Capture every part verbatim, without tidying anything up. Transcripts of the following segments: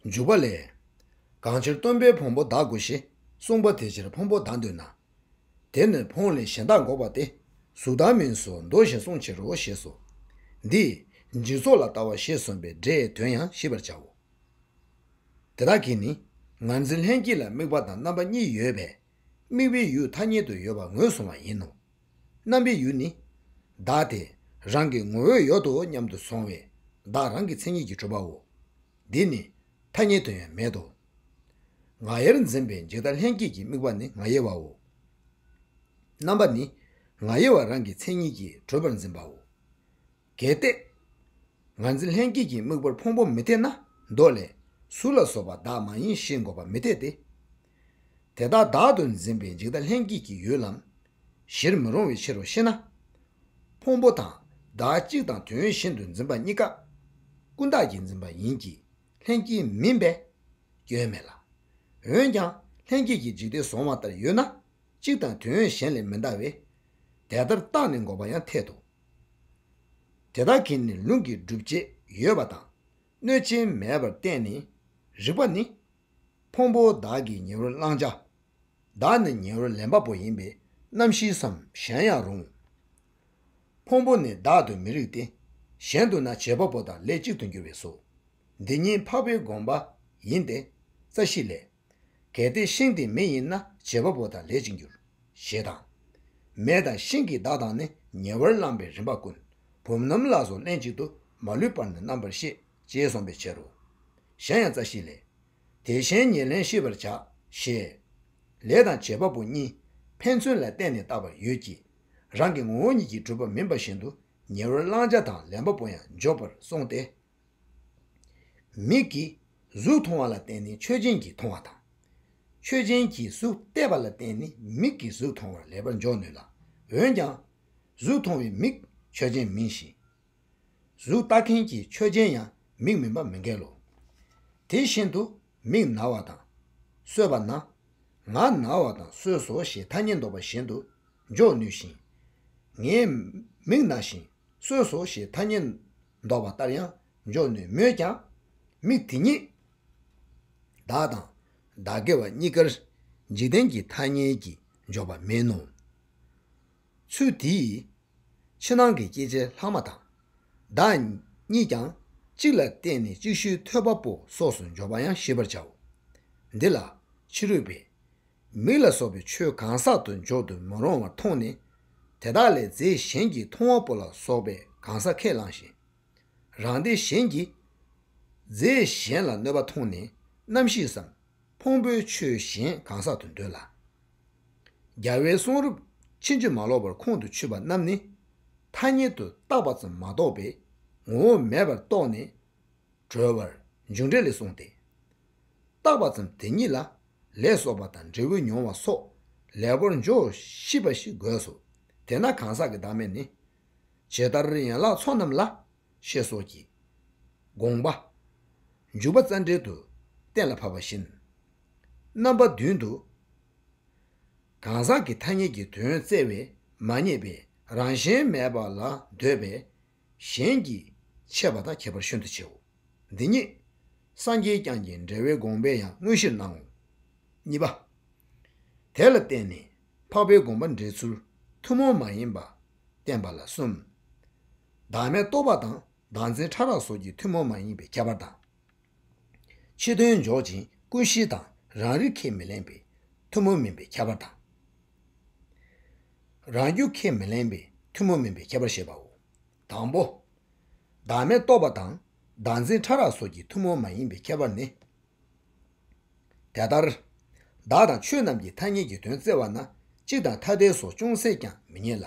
འཇུག་པ་ལས། གང་ཕྱིར་སྟོན་པས་ཕུང་པོ་བདག་དགོས་ཞེས་གསུངས་པ་དེ་ཕྱིར་ཕུང་པོ་བདག་འདོད་ན། དེ་ནི་ཕུང་ལས་གཞན་བདག་འགོག་པ་སྟེ། གཟུགས་བདག་མིན་སོ་མདོ་བཞིན་གསུངས་ཕྱིར་རོ་ཞེས་སོ། འདིས་འཇིག་ཚོགས་ལ་ལྟ་བ་ཞེས་གསུངས་པའི་སྒྲའི་དོན་ཡང་ཤེས་པར་བྱའོ། དེ་དག་གིས་ནི་ངར་འཛིན་ལྷན་སྐྱེས་ལ་དམིགས་པ་དང་རྣམ་པ་གཉིས་ཡོད་པས། དམིགས་པའི་ཡུལ་ཐ་སྙད་དུ་ཡོད་པ་ངོས་བཟུང་བ་ཡིན་ནོ། རྣམ་པའི་ཡུལ་ནི། བདག་དེ་རང་གི་ངོ་བོས་ཡོད་དོ་སྙམ་དུ་བཟུང་བས་བདག་རང་གི་མཚན་ཉིད་ཀྱིས་གྲུབ་པའོ། འདི་ནི་ཐ་སྙད་དུ་ཡང་མེད་དོ། ང་ཡིར་འཛིན་པའི་འཇིག་ལྟ་ལྷན་སྐྱེས་ཀྱི་དམིགས་པ་ནི་ང་ཡི་བའོ། རྣམ་པ་ནི་ང་ཡི་བ་རང་གི་མཚན་ཉིད་ཀྱིས་གྲུབ་པར་འཛིན་པའོ། གལ་ཏེ། ངར་འཛིན་ལྷན་སྐྱེས་ཀྱི་དམིགས་པར་ཕུང་པོ་མི་འཐད་ན་མདོ་ལས། གཟུགས་ལ་སོགས་པ་བདག་མ་ཡིན་ཞེས་འགོག་པ་མི་འཐད་དེ། དེ་དག་བདག་ཏུ་འཛིན་པའི་འཇིག་ལྟ་ལྷན་སྐྱེས་ཀྱི་ཡུལ་ལམ། གཞིར་མི་རུང་བའི་ཕྱིར་རོ་ཞེ་ན། ཕུང་པོ་དང་བདག་གཅིག་དང་དོན་གཞན་དུ་འཛིན་པ་གཉིས་ཀ། ཀུན་བརྟགས་ཀྱིས་འཛིན་པ་ཡིན་གྱི། ལྷན་སྐྱེས་མིན་པས། སྐྱོན་མེད་ལ། འོན་ཀྱང་ལྷན་སྐྱེས་ཀྱི་འཇིག་ལྟས་བཟུང་བ་ལྟར་ཡོད་ན། གཅིག་དང་དོན་གཞན་ལས་མི་འདའ་བས། དེ་ལྟར་བརྟགས་ནས་འགོག་པ་ཡང་འཐད་དོ། དེ་དག་གིས་ནི་ལུང་གི་སྒྲུབ་བྱེད་ཡོད་པ་དང་། གནོད་བྱེད་མེད་པར་བསྟན་ནས། རིགས་པ་ནི། ཕུང་པོ་བདག་གི་ཉེ་བར་བླང་བྱ། བདག་ནི་ཉེ་བར་ལེན་པ་པོ་ཡིན་པས་རྣམ་ཤེས་སམ་གཞན་ཡང་རུང་། ཕུང་པོ་ནི་བདག་ཏུ་མི་རིགས་ཏེ། གཞན་དུ་ན་བྱེད་པ་པོ་དང་ལས་གཅིག་ཏུ་འགྱུར་བས་སོ། འདི་ཉིད་འཕགས་པའི་དགོངས་པ་ཡིན་ཏེ། རྩ་ཤེ་ལས། གལ་ཏེ་ཤིང་དེ་མེ་ཡིན་ན་བྱེད་པ་པོ་དང་ལས་གཅིག་འགྱུར། ཞེས་དང་། མེ་དང་ཤིང་གི་བདག་དང་ནི་ཉེ་བར་བླངས་པའི་རིམ་པ་ཀུན། བུམ་སྣམ་ལ་སོགས་ལྷན་ཅིག་ཏུ་མ་ལུས་པར་ནི་རྣམ་པར་ཤེས། ཅེས་གསུངས་པའི་ཕྱིར་རོ། གཞན་ཡང་རྩ་ཤེ་ལས། དེ་གཞན་ཉེར་ལེན་ཤེས་པར་བྱ། ཞེས། ལས་དང་བྱེད་པ་པོ་གཉིས་ཕན་ཚུན་ལ་བརྟེན་ནས་བཏགས་པར་ཡོད་ཀྱི། རང་གི་ངོ་བོ་ཉིད་ཀྱིས་གྲུབ་པ་མིན་པ་བཞིན་དུ་ཉེ་བར་བླང་བྱ་དང་ལེན་པ་པོ་ཡང་འཇོག་པར་གསུངས་ཏེ། མིག་གིས་གཟུགས་མཐོང་བ་ལ་བརྟེན་ནས་ཆོས་ཅན་གྱིས་མཐོང་བ་དང་། ཆོས་ཅན་གྱིས་གཟུགས་བལྟས་པ་ལ་བརྟེན་ནས་མིག་གིས་གཟུགས་མཐོང་བར་ལེགས་པར་འཇོག་ནུས་ལ། འོན་ཀྱང་། གཟུགས་མཐོང་བའི་མིག་ཆོས་ཅན་མིན་ཞིང་། གཟུགས་ལྟ་མཁན་གྱི་ཆོས་ཅན་ཡང་མིག་མིན་པ་མི་འགལ་ལོ། དེ་བཞིན་དུ་མིག་ན་བ་དང་། གསོས་པ་ན། ང་ན་བ་དང་གསོས་སོ་ཞེས་ཐ་སྙད་འདོགས་པ་བཞིན་དུ་འཇོག་ནུས་ཤིང་། ངའི་མིག་ན་ཞིང་གསོས་སོ་ཞེས་ཐ་སྙད་འདོགས་པ་ལྟར་ཡང་འཇོག་ནུས་མོད་ཀྱང་། མིག་དེ་ཉིད་བདག་དང་བདག་གི་བ་གཉིས་ཀར་འཇིག་རྟེན་གྱི་ཐ་སྙད་ཀྱིས་འཇོག་པ་མིན་ནོ། ཚུལ་དེ་ཡིས། ཕྱི་ནང་གི་སྐྱེ་མཆེད་ལྷག་མ་དང་། བདག་གཉིས་ཀྱང་གཅིག་ལ་བརྟེན་ནས་ཅིག་ཤོས་ཐོས་པ་པོ་སོགས་སུ་འཇོག་པ་ཡང་ཤེས་པར་བྱའོ། འདི་ལ་ཕྱི་རོལ་པས། མིག་ལ་སོགས་པའི་ཆོས་གང་ཟག་ཏུ་འཇོག་ཏུ་མི་རུང་བར་མཐོང་ནས། དེ་དག་ལས་རྫས་གཞན་གྱིས་མཐོང་བ་པོ་ལ་སོགས་པའི་གང་ཟག་ཁས་བླངས་ཤིང་། རང་སྡེ་གཞན་གྱིས་རྫས་གཞན་ལ་གནོད་པ་མཐོང་ནས་རྣམ་ཤེས་སམ། ཕུང་པོའི་ཆོས་གཞན་གང་ཟག་ཏུ་འདོད་ལ། རྒྱལ་བའི་གསུང་རབ་ཕྱིན་ཅི་མ་ལོག་པར་ཁོང་དུ་ཆུད་པ་རྣམས་ནི། ཐ་སྙད་དུ་བཏགས་པ་ཙམ་མ་གཏོགས་པའི་ངོ་བོ་མེད་པར་རྟོགས་ནས་གྲོལ་བར་འཇུག་འགྲེལ་ལས་གསུངས་ཏེ། བཏགས་པ་ཙམ་དེ་ཉིད་ལ་ལས་གསོག་པ་དང་འབྲས་བུ་མྱོང་བ་སོགས་ལེགས་པར་འཇོག་ཤེས་པ་ཞིག་དགོས་སོ། དེས་ན་གང་ཟག་གི་བདག་མེད་ནི། ཇི་ལྟར་ཡན་ལག་ཚོགས་རྣམས་ལ། ཞེས་སོགས་ཀྱི་དགོངས་པ། འཇུག་པ་རྩ་འགྲེལ་དུ་གཏན་ལ་ཕབ་པ་བཞིན། རྣམ་པ་བདུན་དུ། གང་ཟག་གི་ཐ་སྙད་ཀྱི་དོན་བཙལ་བས་མ་རྙེད་པས་རང་བཞིན་མེད་པ་ལ་འདོད་པས་གཞན་གྱིས་ཕྱེ་བ་དང་ཁྱད་པར་ཤིན་ཏུ་ཆེའོ། འདི་ཉིད་སངས་རྒྱས་བསྐྱངས་ཀྱིས་འགྲེལ་བའི་དགོངས་པས་ཡང་དངོས་གཞིར་སྣང་ངོ་། གཉིས་པ། དེ་ལ་བརྟེན་ནས་འཕགས་པའི་དགོངས་པ་འགྲེལ་ཚུལ་ཐུན་མོང་མ་ཡིན་པ་བསྟན་པ་ལ་གསུམ། བདག་མེད་རྟོགས་པ་དང་བདག་འཛིན་ཕྲ་རགས་སོགས་ཀྱི་ཐུན་མོང་མ་ཡིན་པའི་ཁྱད་པར་དང་། ཕྱི་དོན་འཇོག་ཅིང་ཀུན་གཞི་དང་རང་རིག་ཁས་མི་ལེན་པའི་ཐུན་མོང་མིན་པའི་ཁྱད་པར་དང་། རང་རྒྱུ་ཁས་མི་ལེན་པའི་ཐུན་མོང་མིན་པའི་ཁྱད་པར་བཤད་པའོ། དང་པོ། བདག་མེད་རྟོགས་པ་དང་བདག་འཛིན་ཕྲ་རགས་སོགས་ཀྱི་ཐུན་མོང་མ་ཡིན་པའི་ཁྱད་པར་ནི། དེ་ལྟར། བདག་དང་ཆོས་རྣམས་ཀྱི་ཐ་སྙད་ཀྱི་དོན་བཙལ་བ་ན་གཅིག་དང་ཐ་དད་སོགས་ཅུང་ཟད་ཀྱང་མི་རྙེད་ལ།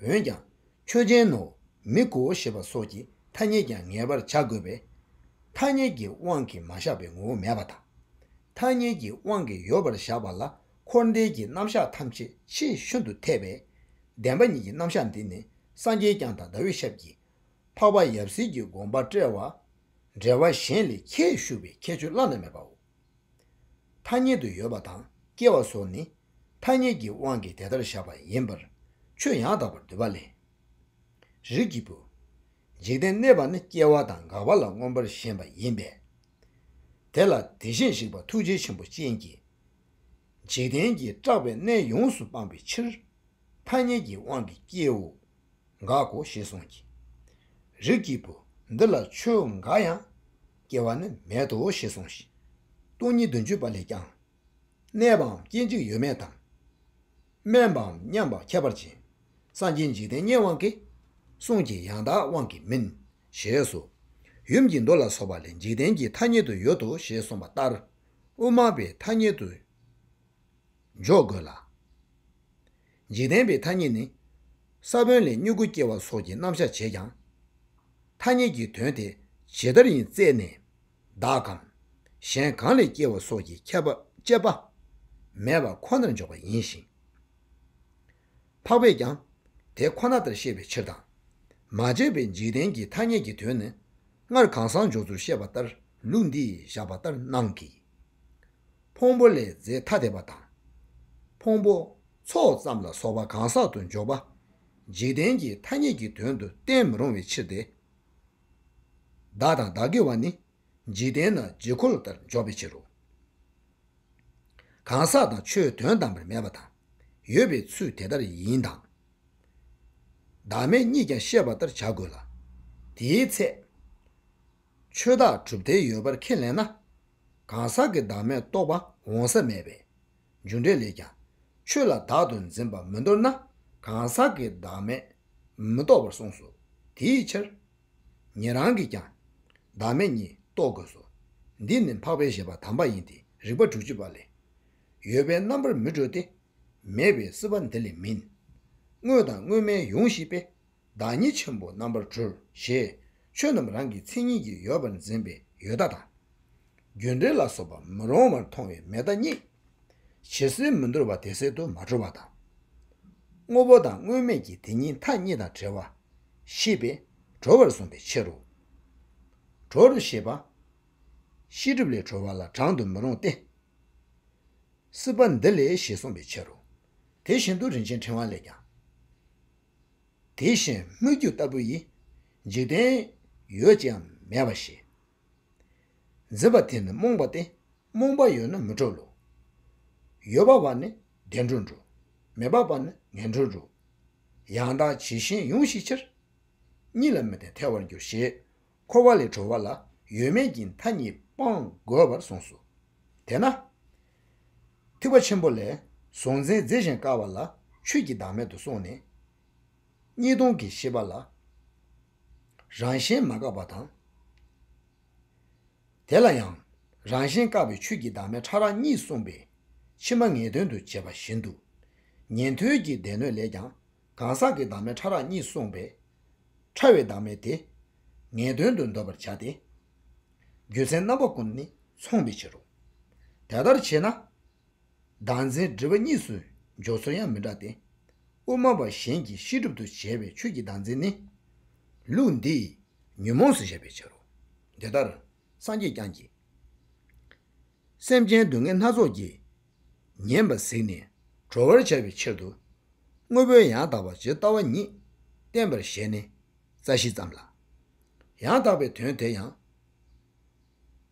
འོན་ཀྱང་ཆོས་ཅན་ནོ། མི་གོ་ཞེས་པ་སོགས་ཀྱི་ཐ་སྙད་ཀྱང་ངེས་པར་བྱ་དགོས་པས། ཐ་སྙད་ཀྱི་དབང་གིས་མ་བཞག་པའི་ངོ་བོ་མེད་པ་དང་། ཐ་སྙད་ཀྱི་དབང་གིས་ཡོད་པར་བཞག་པ་ལ་འཁོར་འདས་ཀྱི་རྣམ་གཞག་ཐམས་ཅད་ཆེས་ཤིན་ཏུ་འཐད་པས། བདེན་པ་གཉིས་ཀྱི་རྣམ་གཞག་འདི་ནི་སངས་རྒྱས་བསྐྱངས་དང་ཟླ་འོད་ཞབས་ཀྱིས་འཕགས་པ་ཡབ་སྲས་ཀྱི་དགོངས་པ་བཀྲལ་བ། འགྲེལ་བ་གཞན་ལས་ཁྱད་ཞུགས་པའི་ཁྱད་ཆོས་བླ་ན་མེད་པའོ། ཐ་སྙད་དུ་ཡོད་པ་དང་སྐྱེ་བ་སོགས་ནི་ཐ་སྙད་ཀྱི་དབང་གིས་དེ་ལྟར་བཞག་པ་ཡིན་པར་ཆོས་ཡང་དག་པར་འདུས་པ་ལས། རིགས་ཀྱི་བུ། འཇིག་རྟེན་གནས་པ་ནི་སྐྱེ་བ་དང་འགག་པ་ལ་མངོན་པར་ཞེན་པ་ཡིན་པས། དེ་ལ་དེ་བཞིན་གཤེགས་པ་ཐུགས་རྗེ་ཆེན་པོ་སྤྱན་གྱིས། འཇིག་རྟེན་གྱི་སྐྲག་པའི་གནས་ཡོངས་སུ་སྤངས་པའི་ཕྱིར། ཐ་སྙད་ཀྱི་དབང་གིས་སྐྱེའོ། འགག་གོ་ཞེས་གསུངས་ཀྱི། རིགས་ཀྱི་བུ། འདི་ལ་ཆོས་འགའ་ཡང་སྐྱེ་བ་ནི་མེད་དོ་ཞེས་གསུངས་ཤིང་། སྟོང་ཉིད་བདུན་ཅུ་པ་ལས་ཀྱང་། གནས་པའམ་སྐྱེ་འཇིག་ཡོད་མེད་དང་། དམན་པའམ་མཉམ་པ་ཁྱད་པར་ཅན། སངས་རྒྱས་འཇིག་རྟེན་གཉིས་དབང་གིས། གསུངས་ཀྱི་ཡང་དག་དབང་གིས་མིན། ཞེས་སོ། ཡུམ་གྱི་མདོ་ལ་སོགས་པ་ལས་འཇིག་རྟེན་གྱི་ཐ་སྙད་དུ་ཡོད་དོ་ཞེས་གསུངས་པ་ལྟར། དབུ་མ་པའི་ཐ་སྙད་དུ་འཇོག་དགོས་ལ། འཇིག་རྟེན་པའི་ཐ་སྙད་ནི། ས་བོན་ལས་མྱུ་གུ་སྐྱེ་བ་སོགས་ཀྱི་རྣམ་གཞག་བྱེད་ཀྱང་། ཐ་སྙད་ཀྱི་དོན་དེ་ཇི་ལྟར་ཡིན་བཙལ་ནས། བདག་གམ། གཞན་གང་ལས་སྐྱེ་བ་སོགས་ཀྱི་ཁྱད་པར་དཔྱད་པ་མེད་པ་ཁོ་ནར་འཇོག་པ་ཡིན་ཞིང་། འཕགས་པས་ཀྱང་དེ་ཁོ་ན་ལྟར་བཤད་པའི་ཕྱིར་དང་། མ་དཔྱད་པའི་འཇིག་རྟེན་གྱི་ཐ་སྙད་ཀྱི་དོན་ནི། སྔར་གང་ཟག་འཇོག་ཚུལ་བཤད་པ་ལྟར་ལུགས་འདིས་བཞག་པ་ལྟར་སྣང་གི། ཕུང་པོ་ལས་རྫས་ཐ་དད་པ་དང་། ཕུང་པོ་ཚོགས་ཙམ་ལ་སོགས་པ་གང་ཟག་ཏུ་འཇོག་པ། འཇིག་རྟེན་གྱི་ཐ་སྙད་ཀྱི་དོན་དུ་བསྟན་མི་རུང་བའི་ཕྱིར་ཏེ། བདག་དང་བདག་གི་བ་ནི། འཇིག་རྟེན་ན་ཇི་ཁོལ་ལྟར་འཇོག་པའི་ཕྱིར་རོ། གང་ཟག་དང་ཆོས་དོན་དམ་པར་མེད་པ་དང་། ཡོད་པའི་ཚུལ་དེ་ལྟར་ཡིན་དང་། བདག་མེད་གཉིས་ཀྱང་ཤེས་པ་ལྟར་བྱ་དགོས་ལ། དེའི་ཚེ། ཆོས་བདག་གྲུབ་མཐས་ཡོད་པར་ཁས་ལེན་ན། གང་ཟག་གི་བདག་མེད་རྟོགས་པ་འོང་ས་མེད་པས། རྒྱུ་འབྲས་ལས་ཀྱང་། ཆོས་ལ་བདག་ཏུ་འཛིན་པ་མི་འདོར་ན། གང་ཟག་གི་བདག་མེད་མི་རྟོགས་པར་གསུངས་སོ། དེའི་ཕྱིར། ཉན་རང་གིས་ཀྱང་། བདག་མེད་གཉིས་རྟོགས་དགོས་སོ། འདི་ནི་འཕགས་པའི་བཞེད་པ་དམ་པ་ཡིན་ཏེ། རིགས་པ་དྲུག་ཅུ་པ་ལས། ཡོད་པའི་རྣམ་པར་མི་འགྲོ་སྟེ། མེད་པའི་སྲིད་པ་འདི་ལས་མིན། དངོས་དང་དངོས་མེད་ཡོངས་ཤེས་པས། བདག་ཉིད་ཆེན་པོ་རྣམ་པར་གྲོལ། ཞེས་ཆོས་རྣམས་རང་གི་མཚན་ཉིད་ཀྱིས་ཡོད་པར་འཛིན་པའི་ཡོད་མཐའ་དང་། རྒྱུ་འབྲས་ལ་སོགས་པ་མི་རུང་བར་མཐོང་བའི་མེད་མཐའ་གཉིས། ཇི་སྲིད་མི་འདོར་བ་དེ་སྲིད་དུ་མ་གྲོལ་བ་དང་། དངོས་པོ་དང་དངོས་མེད་ཀྱི་དེ་གཉིས་མཐའ་གཉིས་དང་བྲལ་བ་ཤེས་པས་གྲོལ་བར་གསུངས་པའི་ཕྱིར་རོ། གྲོལ་ཞེས་པ། ཤེས་སྒྲིབ་ལས་གྲོལ་བ་ལ་དྲང་དུ་མི་རུང་སྟེ། སྲིད་པ་འདི་ལས་ཞེས་གསུངས་པའི་ཕྱིར་རོ། དེ་བཞིན་དུ་རིན་ཆེན་ཕྲེང་བ་ལས་ཀྱང་། དེ་བཞིན་སྨིག་རྒྱུ་ལྟ་བུ་ཡི། འཇིག་རྟེན་ཡོད་ཅེས་མེད་པ་ཞེས། འཛིན་པ་དེ་ནི་རྨོངས་པ་སྟེ། རྨོངས་པ་ཡོད་ན་མི་གྲོལ་ལོ། ཡོད་པ་བ་ནི་བདེ་འགྲོར་འགྲོ། མེད་པ་བ་ནི་ངན་འགྲོར་འགྲོ། ཡང་དག་ཇི་བཞིན་ཡོངས་ཤེས་ཕྱིར། གཉིས་ལ་མི་བརྟེན་ཐལ་བར་འགྱུར་ཞེས། འཁོར་བ་ལས་གྲོལ་བ་ལ་ཡོད་མེད་ཀྱི་མཐའ་གཉིས་སྤང་དགོས་པར་གསུངས་སོ། དེས་ན། ཐེག་པ་ཆེན་པོ་ལས་གཟུང་འཛིན་རྫས་གཞན་བཀག་པ་ལ་ཆོས་ཀྱི་བདག་མེད་དུ་སོང་ནས། གཉིས་སྟོང་གི་ཤེས་པ་ལ་རང་བཞིན་མ་འགགས་པ་དང་། དེ་ལ་ཡང་རང་བཞིན་བཀག་པའི་ཆོས་ཀྱི་བདག་མེད་ཕྲ་རགས་གཉིས་གསུངས་པས་ཕྱི་མ་ངེས་དོན་དུ་བྱེད་པ་བཞིན་དུ། ཉན་ཐོས་ཀྱི་སྡེ་སྣོད་ལས་ཀྱང་གང་ཟག་གི་བདག་མེད་ཕྲ་རགས་གཉིས་གསུངས་པས་ཕྲ་བའི་བདག་མེད་དེ་ངེས་དོན་དུ་འདོད་པར་བྱ་སྟེ། རྒྱུ་མཚན་རྣམ་པ་ཀུན་ནས་མཚུངས་པའི་ཕྱིར་རོ། དེ་ལྟར་བྱས་ན། བདག་འཛིན་སྒྲིབ་པ་གཉིས་སུ་འཇོག་ཚུལ་ཡང་མི་འདྲ་སྟེ། དབུ་མ་པ་གཞན་གྱིས་ཤེས་སྒྲིབ་ཏུ་བྱས་པའི་ཆོས་ཀྱི་བདག་འཛིན་ནི། ལུགས་འདིས་ཉོན་མོངས་སུ་བཞག་པའི་ཕྱིར་རོ། འདི་ལྟར་སངས་རྒྱས་བསྐྱངས་ཀྱིས། སེམས་ཅན་སྡུག་བསྔལ་སྣ་ཚོགས་ཀྱིས། ཉེན་པར་གཟིགས་ནས་གྲོལ་བར་བྱ་བའི་ཕྱིར་དུ། དངོས་པོའི་ཡང་དག་པ་ཇི་ལྟ་བ་ཉིད་བསྟན་པར་བཞེད་ནས་རྩ་ཤེ་ཙམ་ལ། ཡང་དག་པའི་དོན་དེ་ཡང་།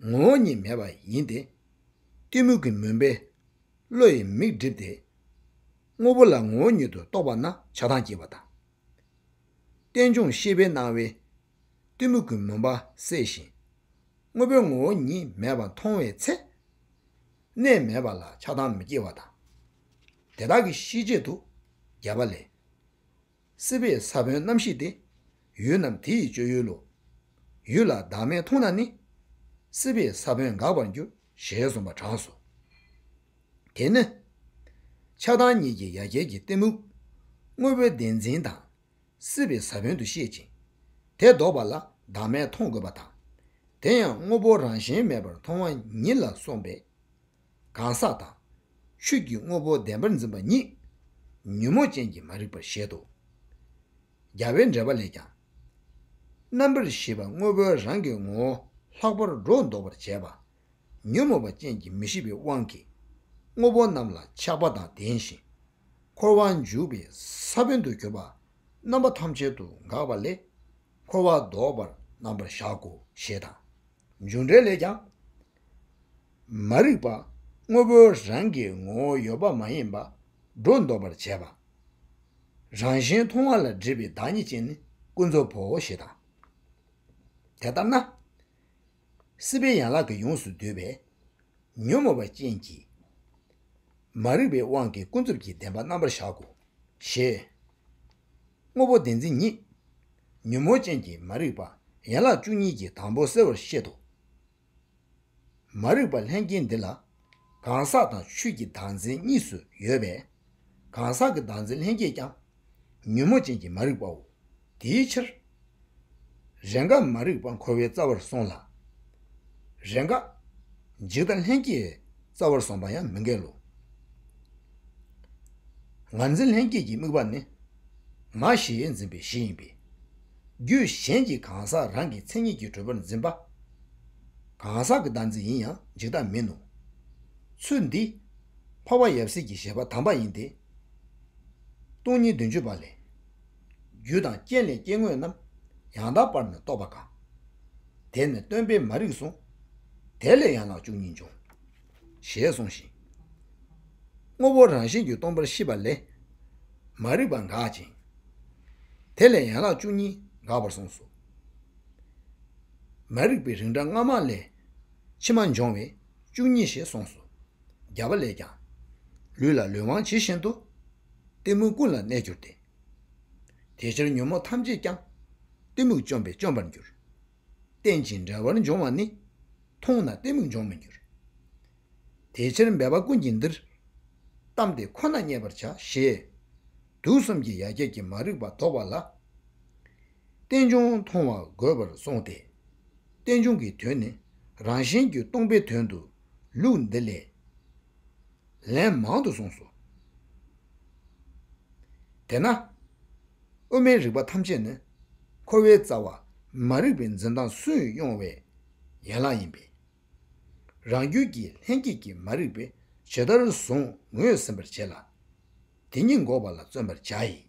ངོ་བོ་ཉིད་མེད་པ་ཡིན་ཏེ། གཏི་མུག་གི་མུན་པས་བློ་ཡི་མིག་བསྒྲིབས་ཏེ། དངོས་པོ་ལ་ངོ་བོ་ཉིད་དུ་རྟོགས་པ་ན་ཆགས་སྡང་སྐྱེ་བ་དང་། རྟེན་འབྱུང་ཤེས་པའི་སྣང་བས་གཏི་མུག་གི་མུན་པ་བསལ་ཞིང་། དངོས་པོའི་ངོ་བོ་ཉིད་མེད་པར་མཐོང་བའི་ཚེ། གནས་མེད་པ་ལ་ཆགས་སྡང་མི་སྐྱེ་བ་དང་། དེ་དག་གི་ཤེས་བྱེད་དུ་རྒྱས་པ་ལས། སྲིད་པའི་ས་བོན་རྣམ་ཤེས་ཏེ། ཡུལ་རྣམས་དེ་ཡི་སྤྱོད་ཡུལ་ལོ། ཡུལ་ལ་བདག་མེད་མཐོང་ན་ནི། སྲིད་པའི་ས་བོན་འགག་པར་འགྱུར། ཞེས་གསུངས་པ་དྲངས་སོ། དེ་ནི། ཆགས་སྡང་གཉིས་ཀྱི་ཡ་གྱལ་གྱི་གཏི་མུག་དངོས་པོའི་བདེན་འཛིན་དང་། སྲིད་པའི་ས་བོན་དུ་ཤེས་ཅིང་། དེ་ལྡོག་པ་ལ་བདག་མེད་མཐོང་དགོས་པ་དང་། དེ་ཡང་དངོས་པོ་རང་བཞིན་མེད་པར་མཐོང་བ་ཉིད་ལ་སོགས་པའི་གང་ཟག་དང་། ཆོས་ཀྱི་དངོས་པོ་བདེན་པར་འཛིན་པ་ཉིད་ཉོན་མོངས་ཅན་གྱིས་མ་རིག་པར་བཞེད་དོ། རྒྱལ་བའི་འགྲེལ་པ་ལས་ཀྱང་། རྣམ་པར་ཤེས་པ་དངོས་པོའི་རང་གི་ངོ་བོ་ལྷག་པར་སྒྲོ་འདོགས་པར་བྱེད་པ། ཉོན་མོངས་པ་ཅན་གྱིས་མི་ཤེས་པའི་དབང་གིས་དངོས་པོ་རྣམས་ལ་ཆགས་པ་དང་ལྡན་ཞིང་། འཁོར་བར་འཇུག་པའི་ས་བོན་དུ་གྱུར་པ་རྣམ་པ་ཐམས་ཅད་དུ་འགག་པ་ལས། འཁོར་བ་ལྡོག་པར་རྣམ་པར་བཞག་གོ་ཞེས་དང་། རྒྱུ་འབྲས་ལས་ཀྱང་ མ་རིག་པ་དངོས་པོ་རང་གི་ངོ་བོ་ཡོད་པ་མ་ཡིན་པ་སྒྲོ་འདོགས་པར་བྱེད་པ། རང་བཞིན་མཐོང་བ་ལ་སྒྲིབ་པའི་བདག་ཉིད་ཅན་ནི་ཀུན་རྫོབ་བོ་ཞེས་དང་། དེ་ལྟར་ན། སྲིད་པའི་ཡན་ལག་གིས་ཡོངས་སུ་བསྡུས་པའི་ཉོན་མོངས་པ་ཅན་གྱི་མ་རིག་པའི་དབང་གིས་ཀུན་རྫོབ་ཀྱི་བདེན་པ་རྣམ་པར་བཞག་གོ་ཞེས། དངོས་པོ་བདེན་འཛིན་ཉིད། ཉོན་མོངས་ཅན་གྱི་མ་རིག་པ་ཡན་ལག་བཅུ་གཉིས་ཀྱི་དང་པོ་གསལ་བར་བཤད་དོ། མ་རིག་པ་ལྷན་སྐྱེས་འདི་ལ་གང་ཟག་དང་ཆོས་ཀྱི་བདག་འཛིན་གཉིས་སུ་ཡོད་པས། གང་ཟག་གི་བདག་འཛིན་ལྷན་སྐྱེས་ཀྱང་ཉོན་མོངས་ཅན་གྱི་མ་རིག་པའོ། དེའི་ཕྱིར། རེས་འགའ་མ་རིག་པ་འཁོར་བའི་རྩ་བར་སོང་ལ། རེས་འགའ་འཇིག་ལྟ་ལྷན་སྐྱེས་རྩ་བར་སོང་བ་ཡང་མི་འགལ་ལོ། ངར་འཛིན་ལྷན་སྐྱེས་ཀྱི་དམིགས་པ་ནི་ང་ཞེས་འཛིན་པའི་གཞི་ཡིན་པས། རྒྱུད་གཞན་གྱི་གང་ཟག་རང་གི་མཚན་ཉིད་ཀྱིས་གྲུབ་པར་འཛིན་པ། གང་ཟག་གི་བདག་འཛིན་ཡིན་ཡང་འཇིག་ལྟ་མིན་ནོ། ཚུལ་འདི་འཕགས་པ་ཡབ་སྲས་ཀྱི་བཞེད་པ་དམ་པ་ཡིན་ཏེ། སྟོང་ཉིད་བདུན་ཅུ་པ་ལས། རྒྱུ་དང་རྐྱེན་ལས་སྐྱེ་དངོས་རྣམས་ཡང་དག་པར་ནི་རྟོགས་པ་གང་། དེ་ནི་སྟོན་པས་མ་རིག་གསུངས། དེ་ལས་ཡན་ལག་བཅུ་གཉིས་འབྱུང་། ཞེས་གསུངས་ཤིང་། དངོས་པོ་རང་བཞིན་གྱིས་སྟོང་པར་ཤེས་པ་ལས་མ་རིག་པ་འགག་ཅིང་། དེ་ལས་ཡན་ལག་བཅུ་གཉིས་འགག་པར་གསུངས་སོ། མ་རིག་པའི་རིགས་འདྲ་སྔ་མ་ལས་ཕྱི་མ་འབྱུང་བས་བཅུ་གཉིས་ཞེས་གསུངས་སོ། རྒྱ་བ་ལས་ཀྱང་། ལུས་ལ་ལུས་དབང་ཇི་བཞིན་དུ། གཏི་མུག་ཀུན་ལ་གནས་གྱུར་ཏེ། དེ་ཕྱིར་ཉོན་མོངས་ཐམས་ཅད་ཀྱང་། གཏི་མུག་བཅོམ་པས་བཅོམ་པར་འགྱུར། རྟེན་ཅིང་འབྲེལ་བར་འབྱུང་བ་ནི། མཐོང་ན་གཏི་མུག་འབྱུང་མི་འགྱུར། དེ་ཕྱིར་འབད་པ་ཀུན་གྱིས་འདིར། གཏམས་ཏེ་ཁོ་ན་རྙེད་པར་བྱ་ཞེས། དུག་གསུམ་གྱི་ཡ་གྱལ་གྱི་མ་རིག་པ་ལྡོག་པ་ལ། རྟེན་འབྱུང་མཐོང་བ་དགོས་པར་གསུངས་ཏེ། རྟེན་འབྱུང་གི་དོན་ནི་རང་བཞིན་གྱིས་སྟོང་པའི་དོན་དུ་ལུགས་འདི་ལས། ལན་མང་དུ་གསུངས་སོ། དེས་ན། དབུ་མའི་རིགས་པ་ཐམས་ཅད་ནི། འཁོར་བའི་རྩ་བ་མ་རིག་པའི་འཛིན་སྟངས་སུ་དབྱུང་བའི་ཡན་ལག་ཡིན་པས། རང་རྒྱུད་ཀྱི་ལྷན་སྐྱེས་ཀྱི་མ་རིག་པས་ཇི་ལྟར་བཟུང་ངོས་ཟིན་པར་བྱེད་ལ། དེ་ཉིད་འགོག་པ་ལ་བརྩོན་པར་བྱ་ཡི།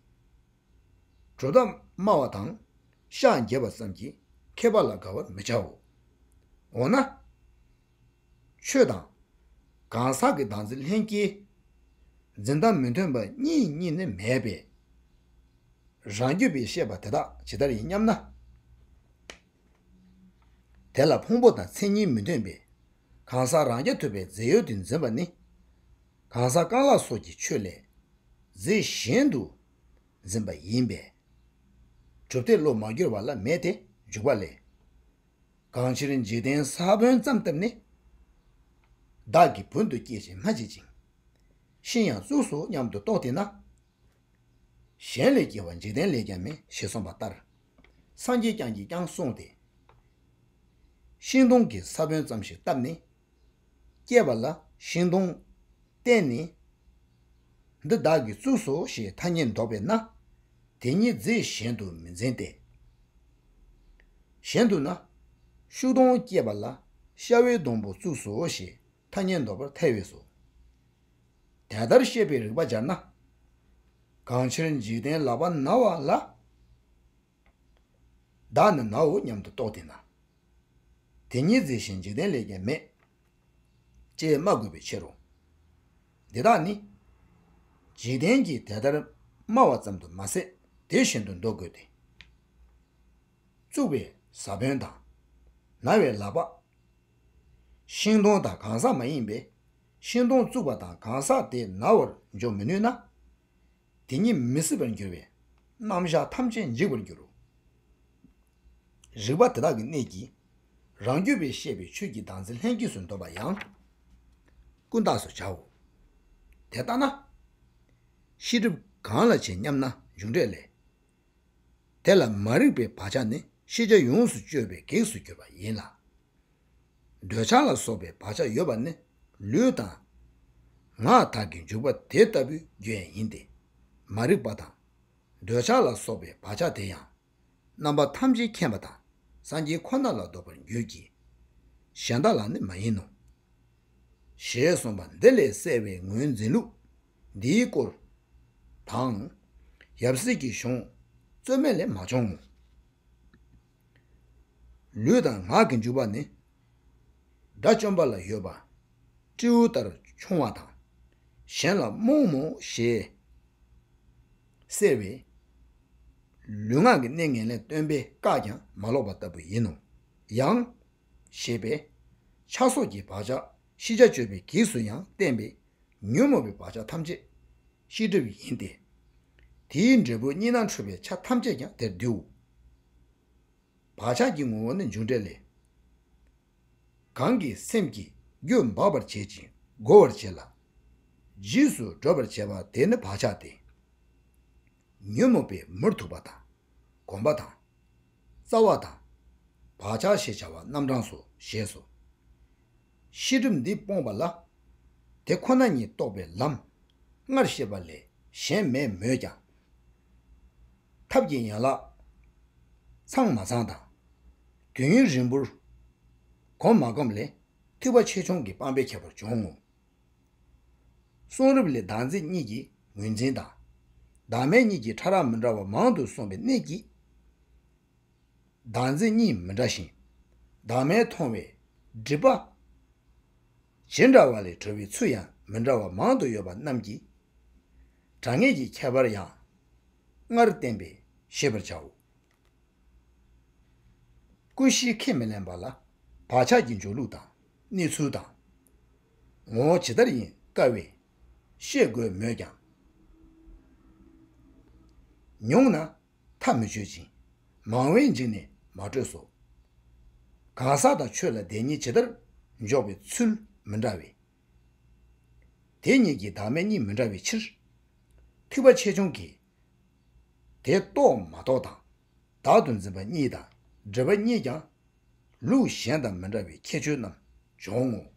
གྲུབ་མཐའ་སྨྲ་བ་དང་ཤགས་འགྱེད་པ་ཙམ་གྱིས་མཁས་པ་ལ་དགའ་བར་མི་བྱའོ། འོ་ན། ཆོས་དང་། གང་ཟག་གི་བདག་འཛིན་ལྷན་སྐྱེས། འཛིན་སྟངས་མི་མཐུན་པ་གཉིས་གཉིས་ནི་མེད་པས། རང་རྒྱུད་པས་བཤད་པ་དེ་དག་ཇི་ལྟར་ཡིན་སྙམ་ན། དེ་ལ་ཕུང་པོ་དང་མཚན་ཉིད་མི་མཐུན་པས། གང་ཟག་རང་རྐྱ་ཐུབ་པའི་རྫས་ཡོད་དུ་འཛིན་པ་ནི། གང་ཟག་རྐང་ལག་སོགས་ཀྱི་ཆོས་ལས། རྫས་གཞན་དུ་འཛིན་པ་ཡིན་པས། གྲུབ་མཐས་བློ་མ་བསྒྱུར་བ་ལ་མེད་དེ་འཇུག་པ་ལས། གང་ཕྱིར་འཇིག་རྟེན་ས་བོན་ཙམ་བཏབ་ནས། བདག་གི་བུན་དུ་སྐྱེད་ཅིང་སྨྲ་བྱེད་ཅིང་། ཤིང་ཡང་བཙུགས་སོ་སྙམ་དུ་རྟོག་དེས་ན། གཞན་ལས་སྐྱེ་བ་འཇིག་རྟེན་ལས་ཀྱང་མེད་ཞེས་གསུངས་པ་ལྟར། སངས་རྒྱས་བསྐྱངས་ཀྱིས་ཀྱང་གསུངས་ཏེ། ཤིང་སྡོང་གི་ས་བོན་ཙམ་ཞིག་བཏབ་ནས། སྐྱེས་པ་ལ་ཤིང་སྡོང་བསྟན་ནས། འདི་བདག་གིས་བཙུགས་སོ་ཞེས་ཐ་སྙད་འདོགས་པས་ན། དེ་ཉིད་རྫས་གཞན་དུ་མི་འཛིན་ཏེ། གཞན་དུ་ན། ཤུག་སྡོང་སྐྱེས་པ་ལ་ཤ་བའི་སྡོང་པོ་བཙུགས་སོ་ཞེས་ཐ་སྙད་འདོགས་པར་ཐལ་བས་སོ། དེ་ལྟར་བཤད་པའི་རིགས་པ་སྦྱར་ན། གང་ཕྱིར་འཇིག་རྟེན་ལག་པ་ན་བ་ལ། བདག་ནི་ནའོ་སྙམ་དུ་རྟོག་དེས་ན། དེ་ཉིད་རྫས་གཞན་འཇིག་རྟེན་ལས་ཀྱང་མེད། ཅེས་སྨྲ་དགོས་པའི་ཕྱིར་རོ། འདི་དག་ནི། འཇིག་རྟེན་གྱིས་དེ་ལྟར་སྨྲ་བ་ཙམ་དུ་མ་ཟད་དེ་བཞིན་དུ་འདོགས་དགོས་ཏེ། བཙུགས་པའི་ས་བོན་དང་། ན་བའི་ལག་པ། ཤིང་སྡོང་དང་གང་ཟག་མ་ཡིན་པས། ཤིང་སྡོང་བཙུགས་པ་དང་གང་ཟག་དེ་ན་བར་འཇོག་མི་ནུས་ན། དེ་ཉིད་མི་སྲིད་པར་འགྱུར་བས་རྣམ་གཞག་ཐམས་ཅད་འཇིག་པར་འགྱུར་རོ། རིགས་པ་དེ་དག་གི་གནད་ཀྱིས་རང་རྒྱུད་པས་བཤད་པའི་ཆོས་ཀྱི་བདག་འཛིན་ལྷན་སྐྱེས་སུ་འདོད་པ་ཡང་ཀུན་བཏགས་སུ་བྱའོ། དེ་ལྟ་ན། ཤེས་སྒྲིབ་གང་ལ་བྱེད་སྙམ་ན་འཇུག་འགྲེལ་ལས། དེ་ལ་མ་རིག་པའི་བག་ཆགས་ནི་ཤེས་བྱ་ཡོངས་སུ་གཅོད་པའི་གེགས་སུ་གྱུར་པ་ཡིན་ལ། འདོད་ཆགས་ལ་སོགས་པའི་བག་ཆགས་ཡོད་པ་ནི་ལུས་དང་། ངག་དག་གི་འཇུག་པ་དེ་ལྟ་བུའི་རྒྱུ་ཡང་ཡིན་ཏེ། མ་རིག་པ་དང་། འདོད་ཆགས་ལ་སོགས་པའི་བག་ཆགས་དེ་ཡང་། རྣམ་པ་ཐམས་ཅད་མཁྱེན་པ་དང་སངས་རྒྱས་ཁོ་ན་ལ་འདོགས་པར་འགྱུར་གྱི། གཞན་དག་ལ་ནི་མ་ཡིན་ནོ། ཞེས་གསུངས་པ་འདི་ལས་གསལ་བའི་ངོས་འཛིན་ལུགས་འདིའི་སྐོར་དང་། ཡབ་སྲས་ཀྱི་གཞུང་རྩོད་མེད་ལས་མ་བྱུང་ངོ་། ལུས་དང་ངག་གི་འཇུག་པ་ནི། དགྲ་བཅོམ་པ་ལ་ཡོད་པ། སྤྲེའུ་ལྟར་མཆོང་བ་དང་། གཞན་ལ་རྨོངས་རྨོངས་ཞེས་བསྲེ་བའི་ལུས་ངག་གི་གནས་ངན་ལེན་སྟོན་པས་བཀག་ཀྱང་མ་ལོག་པ་ལྟ་བུ་ཡིན་ནོ། ཡང་། ཞེས་པས། ཆགས་སོགས་ཀྱི་བག་ཆགས་ཤེས་བྱ་དཔྱོད་པའི་གེགས་སུ་ཡང་བསྟན་པས། ཉོན་མོངས་པའི་བག་ཆགས་ཐམས་ཅད་ཤེས་སྒྲིབ་ཡིན་ཏེ། དེའི་འབྲས་བུ་གཉིས་སྣང་འཁྲུལ་པའི་ཆ་ཐམས་ཅད་ཀྱང་དེར་འདུའོ། བག་ཆགས་ཀྱི་ངོ་བོ་ནི་འབྱུང་འབྲས་ལས། གང་གི་སེམས་ཀྱིས་རྒྱུ་འབག་པར་བྱེད་ཅིང་རྒོལ་བར་བྱེད་ལ། རྗེས་སུ་བགྲོད་པར་བྱེད་པ་དེ་ནི་བག་ཆགས་ཏེ། ཉོན་མོངས་པའི་མུར་ཐུག་པ་དང་། གོམས་པ་དང་། རྩ་བ་དང་། བག་ཆགས་ཞེས་བྱ་བ་རྣམ་གྲངས་སོ་ཞེས་སོ། ཤེས་སྒྲིབ་འདི་སྤོང་བ་ལ། དེ་ཁོ་ན་ཉིད་རྟོགས་པའི་ལམ་སྔར་བཤད་པ་ལས་གཞན་མེད་མོད་ཀྱང་། ཐབས་ཀྱི་ཡན་ལག་ཚང་མ་ཚང་དང་། དུས་ཡུན་རིང་པོར་གོམས་མ་གོམས་ལས་ཐེག་པ་ཆེ་ཆུང་གི་སྤང་བའི་ཁྱད་པར་འབྱུང་ངོ་། གསུང་རབ་ལས་བདག་འཛིན་གཉིས་ཀྱི་ངོས་འཛིན་དང་། བདག་མེད་གཉིས་ཀྱི་ཕྲ་རགས་མི་འདྲ་བ་མང་དུ་གསུངས་པའི་གནད་ཀྱིས། བདག་འཛིན་གཉིས་མི་འདྲ་ཞིང་། བདག་མེད་མཐོང་བའི་སྒྲིབ་པ་ཇི་འདྲ་བ་ལས་གྲོལ་བའི་ཚུལ་ཡང་མི་འདྲ་བ་མང་དུ་ཡོད་པ་རྣམས་ཀྱིས། དྲང་ངེས་ཀྱི་ཁྱད་པར་ཡང་སྔར་བསྟན་པས་ཤེས་པར་བྱའོ། ཀུན་ཤེས་ཁས་མི་ལེན་པ་ལ་བག་ཆགས་ཀྱི་འཇུག་ལུགས་དང་གནས་ཚུལ་དང་། ངོ་བོ་ཇི་ལྟར་ཡིན་དཀའ་བས་ཤེས་དགོས་མོད་ཀྱང་། ཉུང་ན་མཐའ་མི་ཆོད་ཅིང་། མང་བས་འཇིགས་ནས་མ་གྲོལ་སོ། གང་ཟག་དང་ཆོས་ལ་བདེན་གཉིས་ཇི་ལྟར་འཇོག་པའི་ཚུལ་མི་འདྲ་བས། དེ་གཉིས་ཀྱི་བདག་མེད་གཉིས་མི་འདྲ་བའི་ཕྱིར། ཐེག་པ་ཆེ་ཆུང་གིས་དེ་རྟོགས་མ་རྟོགས་དང་བདག་ཏུ་འཛིན་པ་གཉིས་དང་སྒྲིབ་པ་གཉིས་ཀྱང་ལུགས་གཞན་དང་མི་འདྲ་བའི་ཁྱད་ཆོས་རྣམས་སྦྱོང་ངོ་།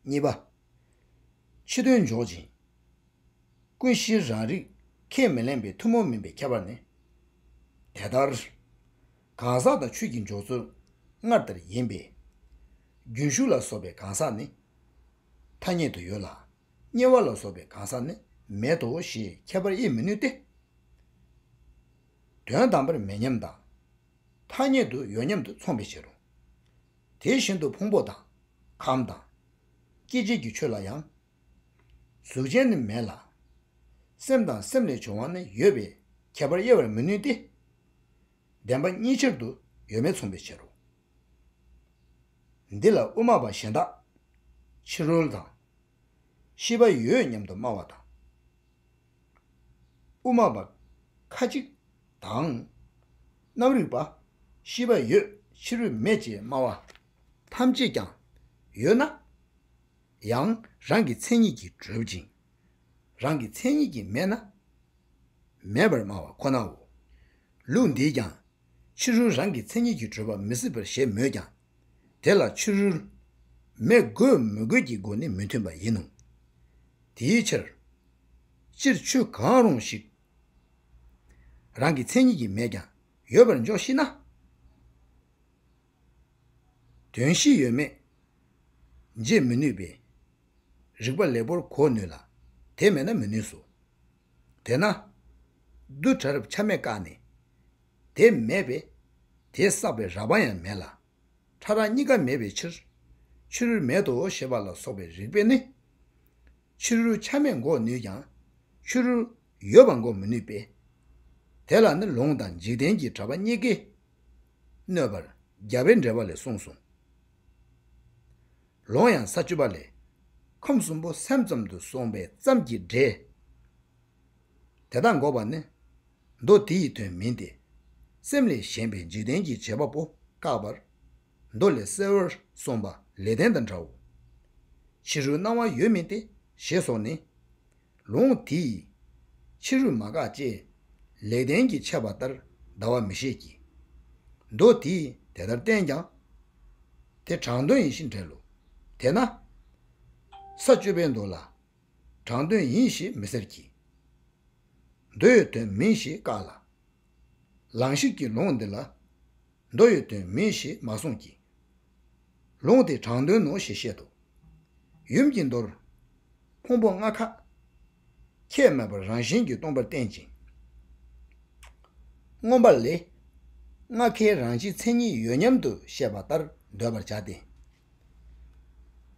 གཉིས་པ། ཕྱི་དོན་འཇོག་ཅིང་། ཀུན་གཞི་རང་རིག་ཁས་མི་ལེན་པའི་ཐུན་མོང་མིན་པའི་ཁྱད་པར་ནི། དེ་ལྟར། གང་ཟག་དང་ཆོས་ཀྱི་འཇོག་ཚུལ་སྔར་ལྟར་ཡིན་པས། རྒྱུན་ཞུགས་ལ་སོགས་པའི་གང་ཟག་ནི་ཐ་སྙད་དུ་ཡོད་ལ། དམྱལ་བ་ལ་སོགས་པའི་གང་ཟག་ནི་མེད་དོ་ཞེས་ཁྱད་པར་དབྱེ་མི་ནུས་ཏེ། དོན་དམ་པར་མེད་མཉམ་དང་། ཐ་སྙད་དུ་ཡོད་མཉམ་དུ་མཚུངས་པའི་ཕྱིར་རོ། དེ་བཞིན་དུ་ཕུང་པོ་དང་། ཁམས་དང་། སྐྱེ་མཆེད་ཀྱི་ཆོས་ལ་ཡང་། གཟུགས་ཅན་ནི་མེད་ལ། སེམས་དང་སེམས་ལས་བྱུང་བ་ནི་ཡོད་པའི་ཁྱད་པར་དབྱེ་བར་མི་ནུས་ཏེ། བདེན་པ་གཉིས་ཆར་དུ་ཡོད་མེད་མཚུངས་པའི་ཕྱིར་རོ། འདི་ལ་དབུ་མ་པ་གཞན་དག་ཕྱི་རོལ་དང་། ཤེས་པ་ཡོད་སྙམ་དུ་སྨྲ་བ་དང་། དབུ་མ་པ་ཁ་ཅིག་དང་། རྣམ་རིག་པ་ཤེས་པ་ཡོད་ཕྱི་རོལ་མེད་ཅེས་སྨྲ་བ་ཐམས་ཅད་ཀྱང་ཡོད་ན། ཡང་རང་གི་མཚན་ཉིད་ཀྱིས་གྲུབ་ཅིང་། རང་གི་མཚན་ཉིད་ཀྱིས་མེད་ན། མེད་པར་སྨྲ་བ་ཁོ་ནའོ། ལུགས་འདིས་ཀྱང་ཕྱི་རོལ་རང་གི་མཚན་ཉིད་ཀྱིས་གྲུབ་པ་མི་སྲིད་པར་བཞེད་མོད་ཀྱང་། དེ་ལ་ཕྱི་རོལ་མེད་དགོས་མི་དགོས་ཀྱི་སྒོ་ནས་མི་མཐུན་པ་ཡིན་ནོ། དེའི་ཕྱིར། སྤྱིར་ཆོས་གང་རུང་ཞིག་རང་གི་མཚན་ཉིད་ཀྱིས་མེད་ཀྱང་ཡོད་པར་འཇོག་ཤེས་ན། དོན་ཤེས་ཡོད་མེད་འབྱེད་མི་ནུས་པས། རིགས་པ་ལེགས་པོར་གོ་ནུས་ལ་དེ་མེད་ན་མི་ནུས་སོ། དེས་ན། རྡུལ་ཕྲ་རབ་ཆ་མེད་བཀག་ནས་དེ་མེད་པས་དེ་བསགས་པའི་རགས་པ་ཡང་མེད་ལ། ཕྲ་རགས་གཉིས་ཀ་མེད་པའི་ཕྱིར། ཕྱི་རོལ་མེད་དོ་ཞེས་པ་ལ་སོགས་པའི་རིགས་པས་ནི། ཕྱི་རོལ་ཆ་མེད་འགོག་ནུས་ཀྱང་ཕྱི་རོལ་ཡོད་པ་འགོག་མི་ནུས་པས། དེ་ལ་ནི་ལུང་དང་འཇིག་རྟེན་གྱི་གྲགས་པ་གཉིས་ཀས་གནོད་པར་རྒྱལ་བའི་འགྲེལ་པ་ལས་གསུངས་སོ། ལུང་ཡང་ས་བཅུ་པ་ལས། ཁམས་གསུམ་པོ་སེམས་ཙམ་དུ་སོང་བའི་ཙམ་གྱི་འགྲེལ། དེ་དག་འགོག་པ་ནི། མདོ་དེ་ཡི་དོན་མིན་ཏེ། སེམས་ལས་གཞན་པའི་འཇིག་རྟེན་གྱི་བྱེད་པ་པོ་བཀག་པར། མདོ་ལས་གསལ་བར་གསུངས་པ་ལེགས་ལྡན་དང་འདྲའོ། ཕྱི་རོལ་སྣང་བ་ཡོད་མིན་ཏེ་ཞེས་སོགས་ནི། ལུང་དེས་ཕྱི་རོལ་མ་བཀག་ཅེས་ལེགས་ལྡན་གྱིས་འཆད་པ་ལྟར་ཟླ་བ་མི་ཤེས་ཀྱི། མདོ་དེས་དེ་ལྟར་བསྟན་ཀྱང་། དེ་དྲང་དོན་ཡིན་ཞེས་འགྲེལ་ལོ། དེས་ན། ས་བཅུ་པའི་མདོ་ལ། དྲང་དོན་ཡིན་ཞེས་མི་ཟེར་གྱི། མདོ་ཡི་དོན་མིན་ཞེས་བཀག་ལ། ལང་གཤེགས་ཀྱི་ལུང་འདི་ལ། མདོ་ཡི་དོན་མིན་ཞེས་མ་གསུངས་ཀྱི། ལུང་དེ་དྲང་དོན་ནོ་ཞེས་བཤད་དོ། ཡུམ་གྱི་མདོར། ཕུང་པོ་ལྔ་ཁ། ཁྱད་མེད་པར་རང་བཞིན་གྱིས་སྟོང་པར་བསྟན་ཅིང་། མངོན་པ་ལས། ལྔ་ཁའི་རང་སྤྱིའི་མཚན་ཉིད་ཡོད་སྙམ་དུ་བཤད་པ་ལྟར་འདོད་པར་བྱ་སྟེ།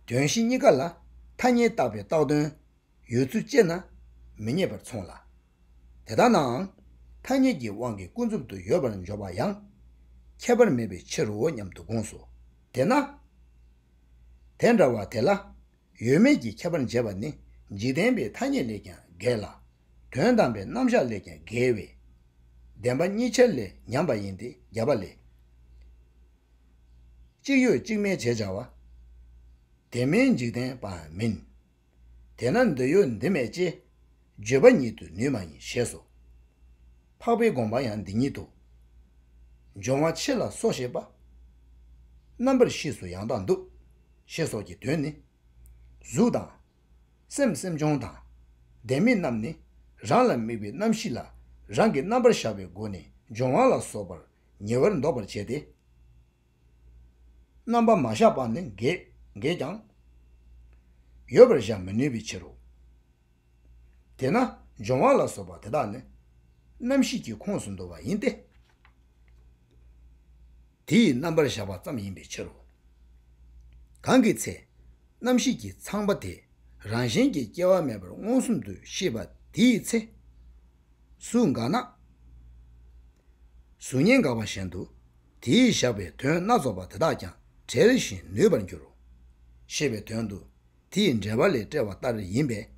དོན་གཞི་གཉིས་ཀ་ལ་ཐ་སྙད་བཏགས་པའི་བཏགས་དོན་ཡོད་ཚུལ་དཔྱད་ན་མི་རྙེད་པར་མཚུངས་ལ། དེ་ལྟ་ནའང་ཐ་སྙད་ཀྱི་དབང་གིས་ཀུན་རྫོབ་ཏུ་ཡོད་པར་འཇོག་པ་ཡང་ཁྱད་པར་མེད་པའི་ཕྱིར་རོ་སྙམ་དུ་དགོངས་སོ། དེས་ན། དེ་འདྲ་བ་དེ་ལ་ཡོད་མེད་ཀྱི་ཁྱད་པར་འབྱེད་པ་ནི་འཇིག་རྟེན་པའི་ཐ་སྙད་ལས་ཀྱང་འགལ་ལ། དོན་དམ་པའི་རྣམ་གཞག་ལས་ཀྱང་འགལ་བས། བདེན་པ་གཉིས་ཆར་ལས་ཉམས་པ་ཡིན་ཏེ་རྒྱས་པ་ལས། གཅིག་ཡོད་གཅིག་མེད་ཅེས་བྱ་བ། དེ་མིན་འཇིག་རྟེན་པའང་མིན། དེས་ན་འདི་ཡོད་འདི་མེད་ཅེས། བརྗོད་པ་ཉིད་དུ་ནུས་མ་ཡིན་ཞེས་སོ། འཕགས་པའི་དགོངས་པ་ཡང་འདི་ཉིད་དོ། འབྱུང་བ་ཕྱི་ལ་སོགས་ཞེས་པ། རྣམ་པར་ཤེས་སུ་ཡང་དག་འདུ། ཞེས་སོགས་ཀྱི་དོན་ནི། གཟུགས་དང་། སེམས་སེམས་བྱུང་དང་། བདེན་མེད་རྣམས་ནི་རང་ལ་དམིགས་པའི་རྣམ་ཤེས་ལ་རང་གི་རྣམ་པར་བཞག་པའི་སྒོ་ནས་འབྱུང་བ་ལ་སོགས་པར་ཉེ་བར་འདོགས་པར་བྱེད་དེ། རྣམ་པར་མ་བཞག་པ་ནི་འགལ་འགལ་ཀྱང་། ཡོད་པར་བཞག་མི་ནུས་པའི་ཕྱིར་རོ། དེས་ན་འབྱུང་བ་ལ་སོགས་པ་དེ་དག་ནི་རྣམ་ཤེས་ཀྱི་ཁོངས་སུ་འདུ་བ་ཡིན་ཏེ། དེ་ཡི་རྣམ་པར་བཞག་པ་ཙམ་ཡིན་པའི་ཕྱིར་རོ། གང་གི་ཚེ་རྣམ་ཤེས་ཀྱི་ཚང་པ་དེ་རང་བཞིན་གྱིས་སྐྱེ་བ་མེད་པར་མངོན་སུམ་དུ་ཤེས་པ་དེའི་ཚེ། གཟུགས་འགགས་ན། གཟུགས་བརྙན་འགགས་པ་བཞིན་དུ་དེས་བཞག་པའི་དོན་སྣ་ཚོགས་པ་དེ་དག་ཀྱང་བྲལ་ཞིང་ནུས་པར་འགྱུར་རོ། ཞེས་པའི་དོན་དུ་དེས་འབྲེལ་བ་ལས་བཀྲལ་བ་ལྟར་ཡིན་པས།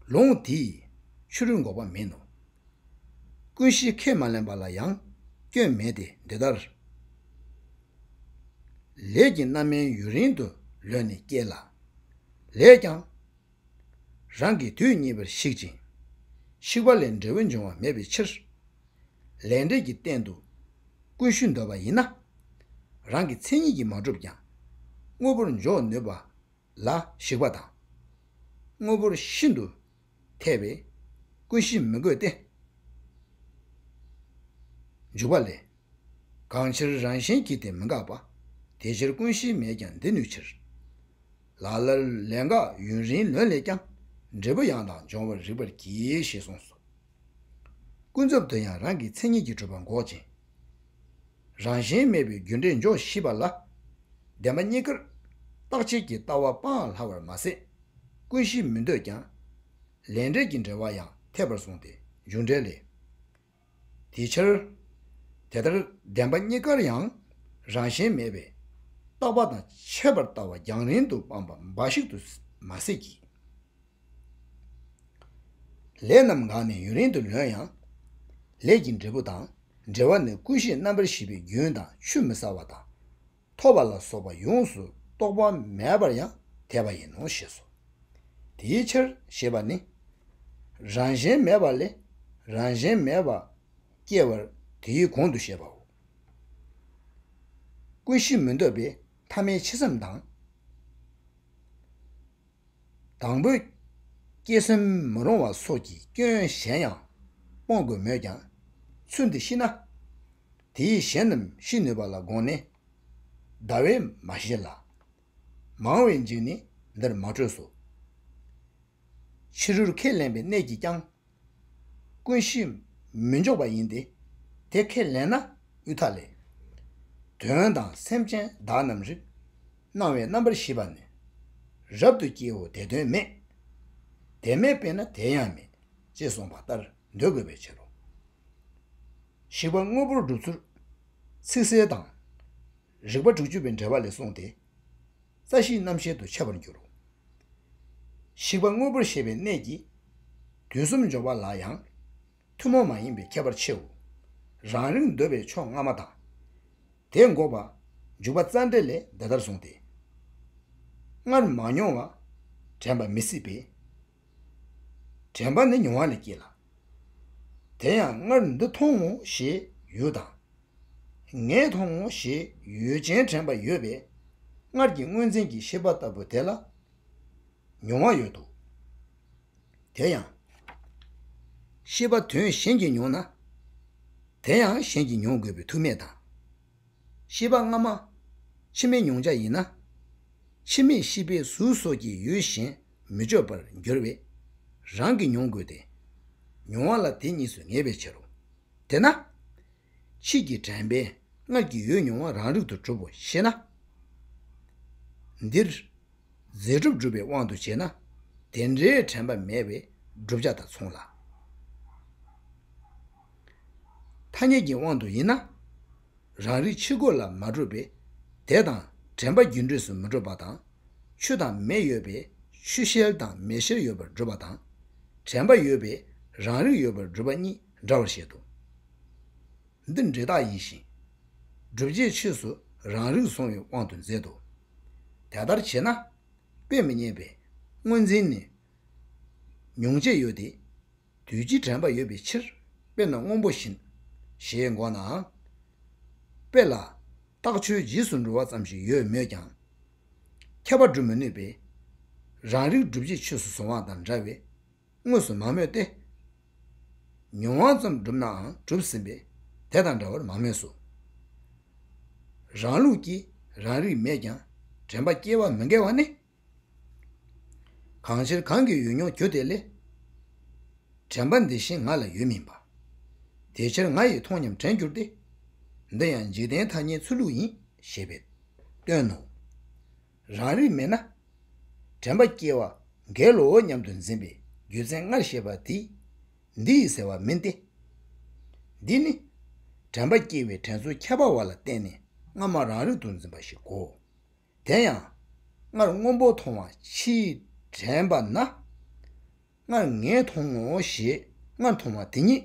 ལུང་དེས་ཕྱི་རོལ་འགོག་པ་མིན་ནོ། ཀུན་གཞི་ཁས་མ་ལེན་པ་ལ་ཡང་སྐྱོན་མེད་དེ་འདི་ལྟར། ལས་ཀྱི་རྣམ་སྨིན་ཡུན་རིང་དུ་ལོན་ནས་སྐྱེ་ལ། ལས་ཀྱང་། རང་གི་དུས་གཉིས་པར་ཞིག་ཅིང་། ཞིག་པ་ལས་འབྲས་བུ་འབྱུང་བ་མེད་པའི་ཕྱིར། ལས་འབྲས་ཀྱི་སྟེང་དུ་ཀུན་ཤུན་འདོད་པ་ཡིན་ན། རང་གི་མཚན་ཉིད་ཀྱིས་མ་གྲུབ་ཀྱང་དངོས་པོར་འཇོག་ནུས་པ་ལ་ཞིག་པ་དང་། དངོས་པོར་ཤིན་ཏུ་འཐད་པས་ཀུན་ཤིན་མི་དགོས་ཏེ། འཇུག་པ་ལས། གང་ཕྱིར་རང་བཞིན་གྱིས་དེ་མི་འགག་པ། དེ་ཕྱིར་ཀུན་ཤིན་མེད་ཀྱང་འདི་ནུས་ཕྱིར། ལ་ལར་ལས་འགགས་ཡུན་རིང་ལོན་ལས་ཀྱང་། འབྲས་བུ་ཡང་དག་འབྱུང་བར་རིགས་པར་གྱིས་ཞེས་གསུངས་སོ། ཀུན་རྫོབ་ཏུ་ཡང་རང་གི་མཚན་ཉིད་ཀྱིས་གྲུབ་པ་འགོག་ཅིང་། རང་བཞིན་མེད་པའི་རྒྱུ་འབྲས་འཇོག་ཤེས་པ་ལ། བདེན་པ་གཉིས་ཀར་རྟག་ཆད་ཀྱི་ལྟ་བ་སྤང་སླ་བར་མ་ཟད། ཀུན་ཤིན་མི་འདོད་ཀྱང་། ལས་འབྲས་ཀྱི་འབྲེལ་བ་ཡང་འཐད་པར་གསུངས་ཏེ་འཇུག་འགྲེལ་ལས། དེའི་ཕྱིར། དེ་ལྟར་བདེན་པ་གཉིས་ཀར་ཡང་རང་བཞིན་མེད་པས་རྟག་པ་དང་ཁྱད་པར་ལྟ་བ་རྒྱང་རིང་དུ་སྤངས་པ་འབའ་ཞིག་ཏུ་མ་ཟད་ཀྱི། ལས་རྣམས་འགགས་ནས་ཡུན་རིང་དུ་ལོན་ཡང་། ལས་ཀྱི་འབྲས་བུ་དང་འབྲེལ་བ་ནི་ཀུན་ཤེས་རྣམ་པར་ཤེས་པའི་རྒྱུན་དང་ཆུད་མི་ཟ་བ་དང་། ཐོབ་པ་ལ་སོགས་པ་ཡོངས་སུ་རྟོག་པ་མེད་པར་ཡང་འཐད་པ་ཡིན་ནོ་ཞེས་སོ། དེའི་ཕྱིར་ཞེས་པ་ནི། རང་བཞིན་མེད་པ་ལས་རང་བཞིན་མེད་པ་སྐྱེ་བར་དེའི་གོང་དུ་བཤད་པའོ། ཀུན་ཤེས་མི་འདོད་པའི་ཐ་མའི་འཆི་བསམ་དང་། དང་པོའི་སྐྱེ་སེམས་མི་རུང་བ་སོགས་ཀྱི་སྐྱོན་གཞན་ཡང་སྤོང་དགོས་མོད་ཀྱང་། ཚུལ་འདི་ཤེས་ན། དེའི་གཞན་རྣམས་ཤེས་ནུས་པ་ལ་དགོངས་ནས། ཟླ་བས་མ་ཤེས་ལ། མང་བས་འཇིགས་ནས་འདིར་མ་སྤྲོས་སོ། ཕྱི་རོལ་ཁས་ལེན་པའི་གནད་ཀྱིས་ཀྱང་། ཀུན་ཤེས་མི་འཇོག་པ་ཡིན་ཏེ། དེ་ཁས་ལེན་ན་དབུས་མཐའ་ལས། དོན་དང་སེམས་ཅན་བདག་རྣམས་རིག། སྣང་བའི་རྣམ་པར་ཤེས་པ་ནི། རབ་ཏུ་སྐྱེའོ་དེ་དོན་མེད། དེ་མེད་པས་ན་དེ་ཡང་མེད། ཅེས་གསུངས་པ་ལྟར་འདོད་དགོས་པའི་ཕྱིར་རོ། ཞིག་པ་དངོས་པོར་སྒྲུབ་ཚུལ། ཚིག་གསལ་དང་། རིགས་པ་དྲུག་ཅུ་པའི་འགྲེལ་པ་ལས་གསུངས་ཏེ། རྩ་ཤེའི་རྣམ་བཤད་དུ་འཆད་པར་འགྱུར་རོ། ཞིག་པ་དངོས་པོར་བཤད་པའི་གནད་ཀྱིས། དུས་གསུམ་འཇོག་པ་ལ་ཡང་། ཐུན་མོང་མ་ཡིན་པའི་ཁྱད་པར་ཆེའོ། རང་རིག་འདོད་པའི་ཕྱོགས་སྔ་མ་དང་། དེ་འགོག་པ། འཇུག་པ་རྩ་འགྲེལ་ལས་འདི་ལྟར་གསུངས་ཏེ། སྔར་མ་མྱོང་བ། དྲན་པ་མི་སྲིད་པས། དྲན་པ་ནི་མྱོང་བ་ལས་སྐྱེ་ལ། དེ་ཡང་སྔར་འདི་མཐོང་ངོ་ཞེས་ཡུལ་དང་། ངས་མཐོང་ངོ་ཞེས་ཡུལ་ཅན་དྲན་པ་ཡོད་པས། སྔར་གྱི་སྔོན་འཛིན་གྱི་ཤེས་པ་ལྟ་བུ་དེ་ལ་མྱོང་བ་ཡོད་དོ། དེ་ཡང་། ཤེས་པ་དོན་གཞན་གྱིས་མྱོང་ན། དེ་ཡང་གཞན་གྱིས་མྱོང་དགོས་པའི་ཐུག་མེད་དང་། ཤེས་པ་སྔ་མ། ཕྱི་མའི་མྱོང་བྱ་ཡིན་ན། ཕྱི་མའི་ཤེས་པས་གཟུགས་སོགས་ཀྱི་ཡུལ་གཞན་མི་གཅོད་པར་འགྱུར་བས། རང་གིས་མྱོང་དགོས་ཏེ། མྱོང་བ་ལ་དེ་གཉིས་སུ་ངེས་པའི་ཕྱིར་རོ། དེས་ན། ཕྱིས་ཀྱི་དྲན་པས་སྔར་གྱི་ཡུལ་མྱོང་བ་རང་རིག་ཏུ་གྲུབ་བོ་ཞེ་ན། འདིར། རྫས་གྲུབ་སྒྲུབ་པའི་དབང་དུ་བྱས་ན། དེ་འདྲའི་དྲན་པ་མེད་པའི་བསྒྲུབ་བྱ་དང་མཚུངས་ལ། ཐ་སྙད་ཀྱི་དབང་དུ་ཡིན་ན། རང་རིག་ཕྱི་རྒོལ་ལ་མ་གྲུབ་པས་དེ་དང་དྲན་པ་རྒྱུ་འབྲས་སུ་མི་གྲུབ་པ་དང་། ཆོས་དང་མེ་ཡོད་པས་ཆོས་ཤེལ་དང་མེ་ཤེལ་ཡོད་པར་སྒྲུབ་པ་དང་། དྲན་པ་ཡོད་པས་རང་རིག་ཡོད་པར་སྒྲུབ་པ་གཉིས་འདྲ་བར་བཤད་དོ། འདི་འབྲས་རྟགས་ཡིན་ཞིང་། བསྒྲུབ་བྱའི་ཆོས་སུ་རང་རིག་བཟུང་བའི་དབང་དུ་མཛད་དོ། དེ་ལྟར་བྱས་ན། དཔེ་མི་སྙན་པས་སྔོ་འཛིན་ནི་མྱོང་བྱེད་ཡོད་དེ། དུས་ཀྱི་དྲན་པ་ཡོད་པའི་ཕྱིར། དཔེར་ན་སྔོན་པོ་བཞིན། ཞེས་འགོག་ནའང་། དཔེ་ལ་རྟགས་ཆོས་རྗེས་སུ་འགྲོ་བ་ཙམ་ཞིག་ཡོད་མོད་ཀྱང་། ཁྱབ་པ་སྒྲུབ་མི་ནུས་པས། རང་རིག་བསྒྲུབ་བྱའི་ཆོས་སུ་བཟུང་བ་དང་འདྲ་བས། དངོས་སུ་མ་སྨོས་ཏེ། མྱོང་བ་ཙམ་བསྒྲུབས་ནའང་གྲུབ་ཟིན་པས་དེ་དང་འདྲ་བར་མ་སྨོས་སོ། རང་ལུགས་ཀྱིས་རང་རིག་མེད་ཀྱང་དྲན་པ་སྐྱེ་བ་མི་འགལ་བ་ནི། གང་ཕྱིར་གང་གིས་ཡོད་མྱོང་གྱུར་ཏེ་ལས། དྲན་པ་འདི་བཞིན་ང་ལ་ཡོད་མིན་པ། དེ་ཕྱིར་ང་ཡིས་མཐོང་སྙམ་དྲན་གྱུར་ཏེ། འདི་ཡང་འཇིག་རྟེན་ཐ་སྙད་ཚུལ་ལུགས་ཡིན་ཞེས་པས་སྟོན་ནོ། རང་རིག་མེད་ན། དྲན་པ་སྐྱེ་བ་འགལ་ལོ་སྙམ་དུ་འཛིན་པའི་རྒྱུ་མཚན་སྔར་བཤད་པ་དེ། འདི་ཡིས་ཟེར་བ་མིན་ཏེ། འདི་ནི། དྲན་པ་སྐྱེ་བའི་དྲན་ཚུལ་ཁྱབ་པ་བ་ལ་བརྟེན་ནས་སྔ་མ་རང་རིག་ཏུ་འཛིན་པ་ཞིག་གོ། དེ་ཡང་། སྔར་སྔོན་པོ་མཐོང་བ་ཕྱིས་དྲན་པ་ན། སྔར་ངས་མཐོང་ངོ་ཞེས་སྔར་མཐོང་བ་དེ་ཉིད་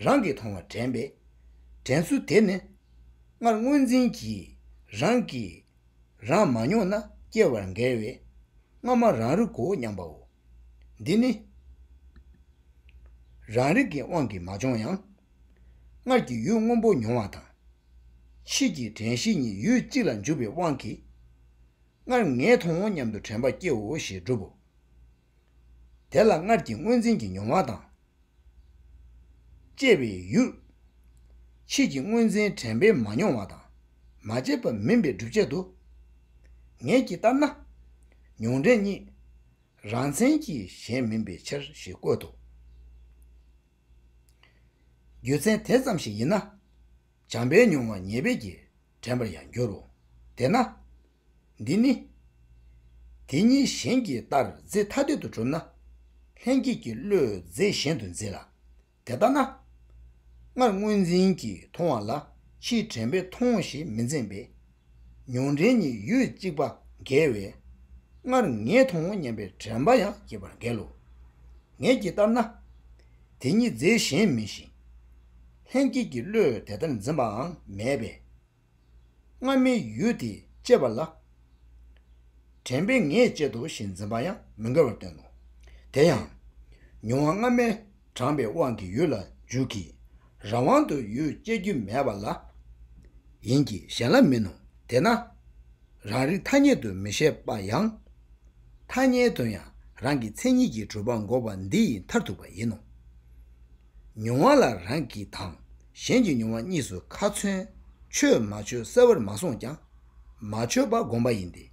རང་གིས་མཐོང་བར་དྲན་པས། དྲན་ཚུལ་དེ་ནི་སྔར་སྔོ་འཛིན་གྱིས་རང་གིས་རང་མ་མྱོང་ན་སྐྱེ་བར་འགལ་བས། སྔ་མ་རང་རིག་གོ་སྙམ་པའོ། འདི་ནི་རང་རིག་གི་དབང་གིས་མ་བྱུང་ཡང་། སྔར་གྱི་ཡུལ་སྔོན་པོ་མྱོང་བ་དང་། ཕྱིས་ཀྱི་དྲན་ཤེས་གཉིས་ཡུལ་གཅིག་ལ་འཇུག་པའི་དབང་གིས། སྔར་ངས་མཐོང་ངོ་སྙམ་དུ་དྲན་པ་སྐྱེའོ་ཞེས་སྒྲུབ་བོ། དེ་ལ་སྔར་གྱི་སྔོ་འཛིན་གྱི་མྱོང་བ་དང་། སྐྱེ་བའི་ཡུལ། ཕྱིས་ཀྱི་སྔོ་འཛིན་དྲན་པས་མ་མྱོང་བ་དང་མ་སྐྱེས་པ་མིན་པའི་སྒྲུབ་བྱེད་དུ། ངེད་ཀྱི་ལྟར་ན། མྱོང་འབྲས་གཉིས། རང་མཚན་གྱིས་གཞན་མིན་པའི་ཕྱིར་ཞེས་བཀོད་དོ། རྒྱུ་མཚན་དེ་ཙམ་ཞིག་ཡིན་ན། བྱམས་པས་མྱོང་བ་ཉེས་པའི་གིས་དྲན་པར་ཡང་འགྱུར་རོ། དེས་ན། འདི་ནི། དེ་ཉིད་གཞན་གྱི་ལྟར་རྫས་ཐ་དད་དུ་གྲུབ་ན། ལྷན་སྐྱེས་ཀྱི་བློས་རྫས་གཞན་དུ་འཛིན་ལ། དེ་ལྟ་ན། སྔར་སྔོ་འཛིན་གྱིས་མཐོང་བ་ལ་ཕྱིས་དྲན་པས་མཐོང་ཞེས་མི་འཛིན་པས། མྱོང་འབྲས་གཉིས་ཡུལ་གཅིག་པ་འགལ་བས། སྔར་ངས་མཐོང་ངོ་སྙམ་པའི་དྲན་པ་ཡང་སྐྱེ་བར་འགལ་ལོ། ངེད་ཀྱི་ལྟར་ན། དེ་ཉིད་རྫས་གཞན་མིན་ཞིང་། ལྷན་སྐྱེས་ཀྱི་བློས་དེ་ལྟར་འཛིན་པའང་མེད་པས། སྔ་མའི་ཡུལ་དེ་སྐྱེས་པ་ལ། དྲན་པས་ངས་སྐྱེད་དོ་ཞེས་འཛིན་པ་ཡང་མི་འགལ་བར་སྟོན་ནོ། དེ་ཡང་། མྱོང་བ་སྔ་མས་དྲངས་པའི་དབང་གིས་ཡུལ་ལ་འཇུག་གི། རང་དབང་དུ་ཡུལ་སྐྱེ་རྒྱུ་མེད་པ་ལ། ཡིན་གྱི་གཞན་ལ་མིན་ནོ། དེས་ན། རང་རིག་ཐ་སྙད་དུ་མི་བཤད་པ་ཡང་། ཐ་སྙད་དུ་ཡང་རང་གི་མཚན་ཉིད་ཀྱིས་གྲུབ་པ་འགོག་པ་འདི་ཡི་མཐར་ཐུག་པ་ཡིན་ནོ། མྱོང་བ་ལ་རང་གི་དང་གཞན་གྱི་མྱོང་བ་གཉིས་སུ་ཁ་ཚོན་ཆོད་མ་ཆོད་གསལ་བར་མ་སོང་ཀྱང་། མ་ཆོད་པ་བསྒོམ་པ་ཡིན་ཏེ།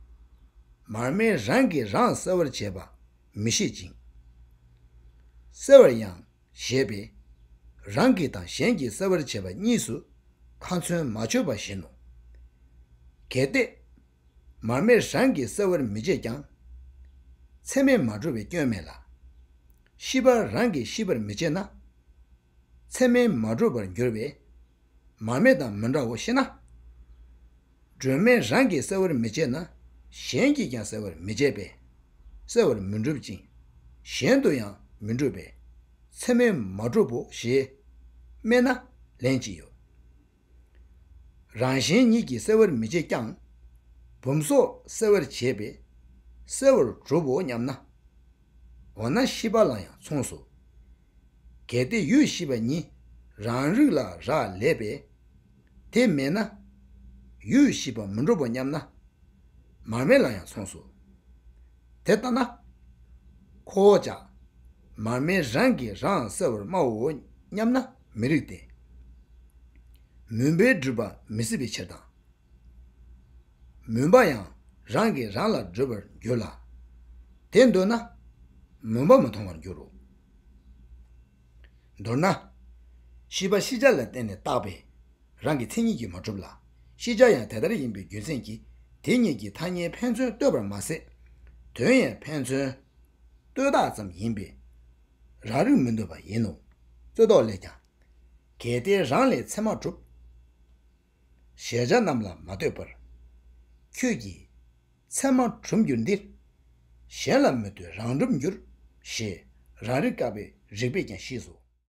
མར་མེ་རང་གིས་རང་གསལ་བར་བྱེད་པ་མི་ཤེས་ཅིང་། གསལ་བར་ཡང་བཞེད་པས། རང་གི་དང་གཞན་གྱིས་གསལ་བར་བྱེད་པ་གཉིས་སུ་ཁ་ཚོན་མ་ཆོད་པ་བཞིན་ནོ། གལ་ཏེ། མར་མེ་རང་གིས་གསལ་བར་མི་བྱེད་ཀྱང་། ཚད་མས་མ་གྲུབ་པའི་སྐྱོན་མེད་ལ། ཤེས་པ་རང་གིས་ཤེས་པར་མི་བྱེད་ན། ཚད་མས་མ་གྲུབ་པར་འགྱུར་བས། མར་མེ་དང་མི་འདྲའོ་ཞེ་ན། སྒྲོན་མེ་རང་གིས་གསལ་བར་མི་བྱེད་ན། གཞན་གྱིས་ཀྱང་གསལ་བར་མི་བྱེད་པས། གསལ་བར་མི་འགྲུབ་ཅིང་། གཞན་དུ་ཡང་མི་འགྲུབ་པས། ཚད་མས་མ་གྲུབ་བོ་ཞེས། སྨྲས་ན་ལན་ཅི་ཡོད། རང་གཞན་གཉིས་ཀྱིས་གསལ་བར་མི་བྱེད་ཀྱང་། བུམ་སོགས་གསལ་བར་བྱེད་པས། གསལ་བར་གྲུབ་བོ་སྙམ་ན། འོ་ན་ཤེས་པ་ལ་ཡང་མཚུངས་སོ། གལ་ཏེ་ཡུལ་ཤེས་པ་ཉིད་རང་རིག་ལ་རག་ལས་པས། དེ་མེད་ན། ཡུལ་ཤེས་པ་མི་འགྲུབ་བོ་སྙམ་ན། མར་མེ་ལ་ཡང་མཚུངས་སོ། དེ་ལྟ་ན། ཁོ་བོ་ཅག་མར་མེ་རང་གིས་རང་གསལ་བར་སྨྲའོ་སྙམ་ན་མི་རིགས་ཏེ། མུན་པས་བསྒྲིབས་པ་མི་སྲིད་པའི་ཕྱིར་དང་། མུན་པ་ཡང་རང་གིས་རང་ལ་བསྒྲིབས་པར་འགྱུར་ལ། དེ་འདོད་ན། མུན་པ་མི་མཐོང་བར་འགྱུར་རོ། མདོར་ན། ཤེས་པ་ཤེས་བྱ་ལ་བརྟེན་ནས་བཏགས་པས། རང་གི་མཚན་ཉིད་ཀྱིས་མ་གྲུབ་ལ། ཤེས་བྱ་ཡང་དེ་ལྟར་ཡིན་པའི་རྒྱུ་མཚན་གྱིས་དེ་གཉིས་ཀྱི་ཐ་སྙད་ཕན་ཚུན་ལྟོས་པར་མ་ཟད། དོན་ཡང་ཕན་ཚུན་ལྟོས་བཏགས་ཙམ་ཡིན་པས་རང་རིག་མི་འདོད་པ་ཡིན་ནོ། རྩོད་ཟློག་ལས་ཀྱང་། གལ་ཏེ་རང་ལས་ཚད་མ་གྲུབ། གཞལ་བྱ་རྣམས་ལ་མ་ལྟོས་པར། ཁྱོད་ཀྱིས་ཚད་མ་གྲུབ་འགྱུར་འདི། གཞན་ལ་མི་ལྟོས་རང་གྲུབ་འགྱུར། ཞེས་རང་རིག་བཀག་པའི་རིགས་པས་ཀྱང་ཤེས་སོ།